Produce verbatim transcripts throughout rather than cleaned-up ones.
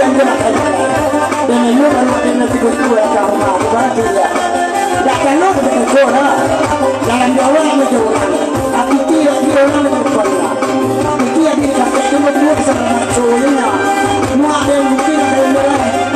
Dak tahu ado nasi bungkuih ka rumah, tu baru tu dia. Dak tahu ado bungkuih lah. Dalam Jawa ado jo urang. Tapi ti dak ado urang ado bungkuih lah. Tapi ti ado di kafe tu, betul sama macam ni lah. Muak dia mungkin ado yang lain.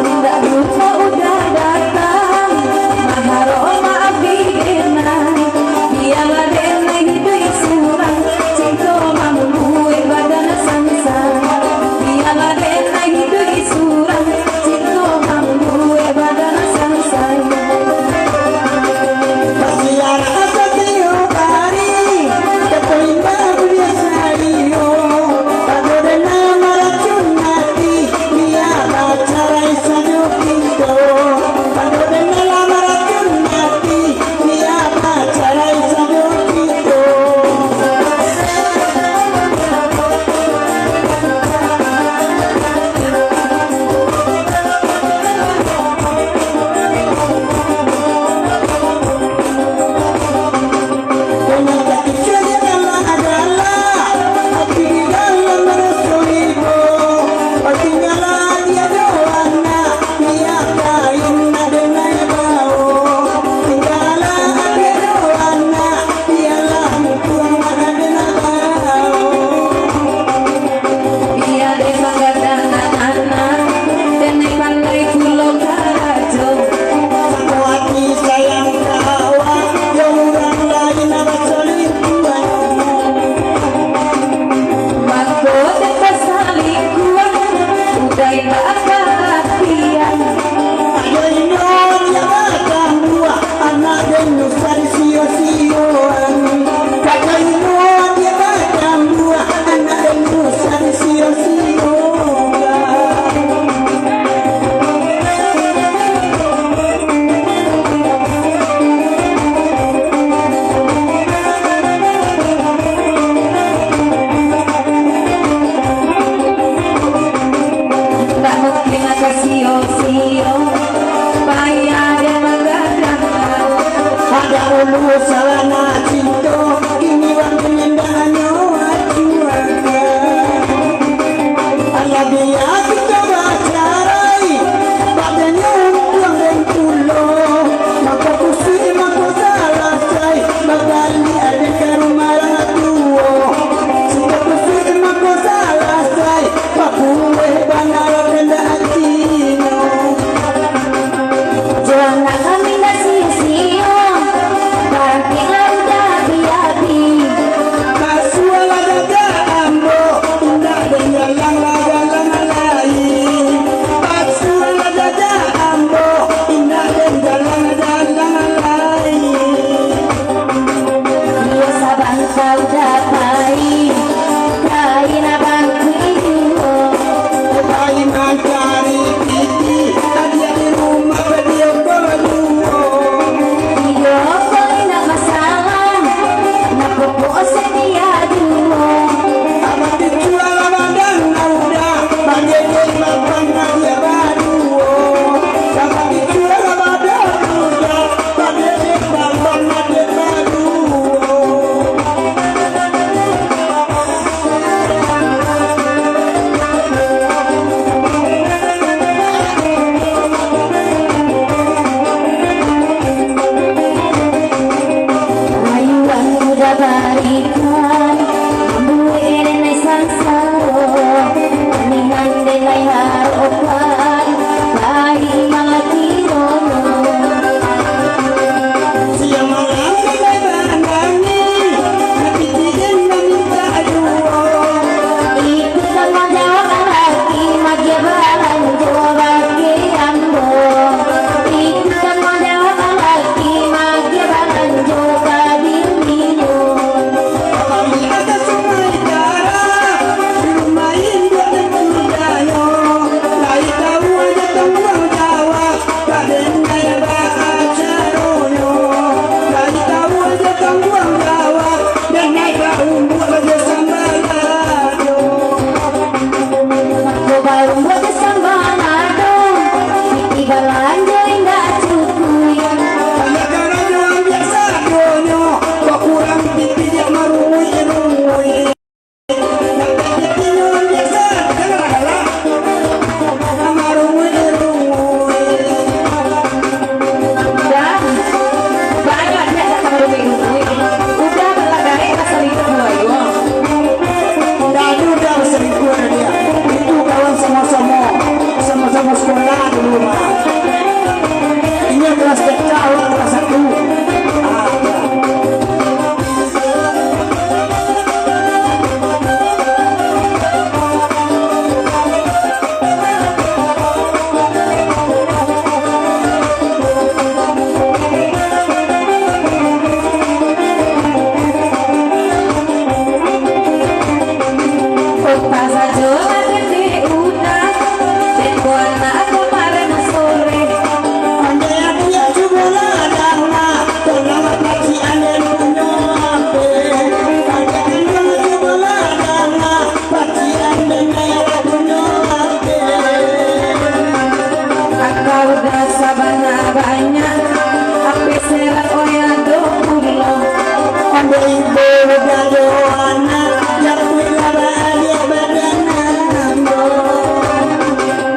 Indak lupo udah datang, maharo maaf di denai. Bialah denai hiduik surang, cinto mambuek badan sansai. Bialah denai hiduik surang, cinto mambuek badan sansai. Basialah satiok ari, tapaindah kuliah sario. Pado dana maracun ati, bialah carai sajo kito. Pado dana lah maracun ati, bialah carai sajo kito. Bia dek manggadang anak-anak, denai pandai pulo karajo. Sako ati sayang ka awak, jo urang lain basalingkuah. Mako dek basalingkuah, udah indak paratian. Ayo inyo dia batambuah, anak den usah disio-sioan. Kato inyo dia batambuah, anak den usah disio-sioan. Ndak mungkin ka sio-sio, payah dek manggadang. Ado ulu salah